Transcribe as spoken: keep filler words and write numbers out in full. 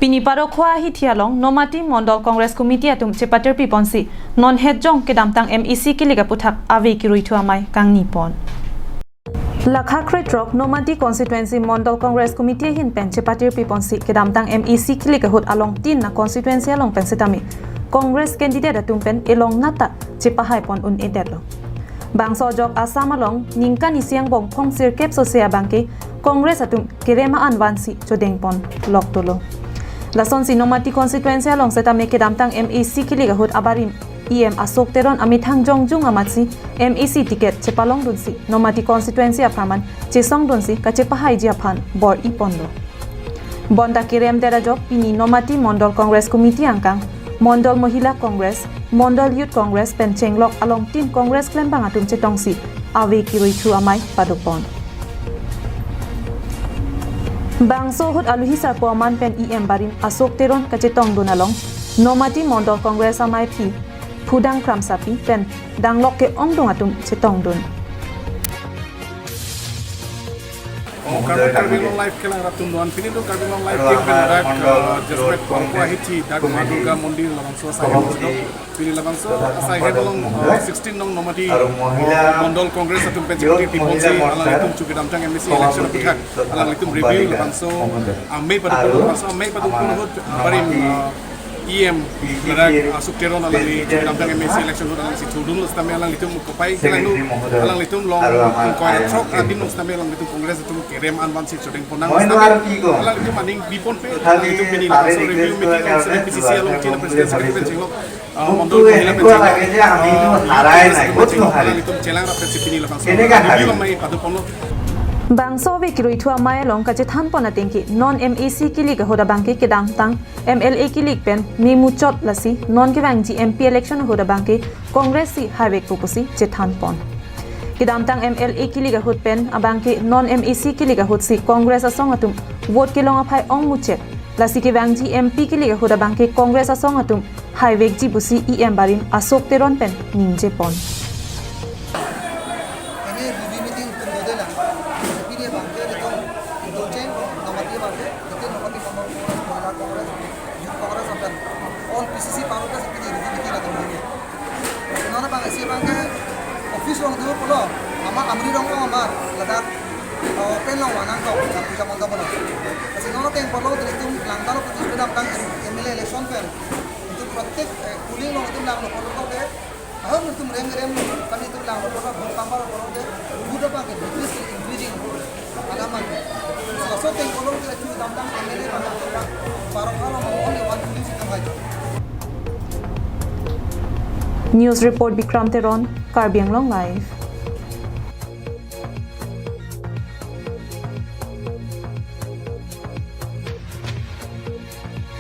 Pini Parokhowa ahithi along Nomati Mondol Congress Committee atum chepatirpi ponsi non hetjong kedamtang M A C kilik aputhak ave kiruithu amei kangni pon. Lakha krethrok Nomati Constituency Mondol Congress Committee ahin pen chepatirpi ponsi kedamtang M A C kilik ahut alongtin na constituency along pen setame Congress candidate atum pen elong nata chepahai pon un-edetlo. Bangso ajok Assam along ningkan isi angbong phong sirkep sose abangke Congress atum kerem an vansi chodeng pon lok dolo. Lasonsi Nomati Constituency along setame kedamtang M A C kilik ahut abarim E M Ashok Teron amethang jongjung amatsi M A C ticket chepalongdunsi Nomati Constituency apharman chesongdunsi kachepahaiji aphan bor-i ponlo. Bonta kerem det ajok pini Nomati Mondol Congress Committee angkang, Mondol Mohila Congress, Mondol Youth Congress pen chenglok alongtin Congress klembang atum chetongsi ave kiruithu amei padopon. Bangso ahut aluhi sarpo aman pen E M barim Ashok Teron kachetongdun along Nomati Mondol Congress amaiphi Phudang Kramsapi pen danglok ke-ongdung atum chetongdun. Oh, Karbi, Karbi Anglong Live kelang rat atum doan pini do Karbi Anglong Live team pen dak, eh, Jasmet Parokhowa ahithi dak Ma Durga Mondir labangso asai het do. Pini labangso asai het along, eh, sixteen nong Nomati, eh, Mondol Congress atum pen chepati ponsi alanglitum chu kedamtang M A C election aputhak alanglitum review labangso amei padopon, labangso amei padopon ahut, eh, barim, eh, E M, ladak Ashok Teron alangli chu kedamtang M A C election ahut alangli si thurdunlo setame alanglitum kopai kelanglo, alanglitum long ingkoi ra throk adim lo setame alanglitum Congress atum kerem an vansi chodeng pon nang setame alanglitum aning bipon pe alanglitum pini labangso review meeting pen seven P C C along china president secretary pen chenglok, ah, Mondol Mohila pen chenglok, ah, alanglitum chelang rap pensi pini labangso review amei padoponlo. Bangso ave kiruithu amei along kachethan pon atengke non M A C kilik ahut abangke kedamtang M L A kilik pen memuchot lasi non kevangji M P election ahut abangke Congress si haivekpo pusi chethan pon. Kedamtang M L A kilik ahut pen abangke non M A C kilik ahut si Congress asong atum vote kelong aphai ongmuchot. Lasi kevangji M P kilik ahut abangke Congress asong atum haivekji pusi E M barim Ashok Teron pen ningje pon. Ini review meeting itum dodelang. Pini abangke itum Indocheng, Nomati abangke, itum Nomati Congress, Mahila Congress, Youth Congress, lapen all P C C parok ke pini review meeting latum dolo. Nona abang isi abangke office along do pulo, ama Amri Rongmong amar ladak, eh, pen along vanangkok, ladak puja mandap along. Lasi nona ateng pulo, itum langdalo putus kedamtang M L A election pen. Itum protek, eh, polling along itum langlo pulo ke, aham itum rem rem kami itum langlo pulo, vote pambar pulo ke, vote abangke, vote is increasing. Alam abangke. Laso ateng pulo ke, itum kedamtang M L A abang, Parokhowa along only one polling itum hai. News report Bikram Teron, Karbi Anglong Live.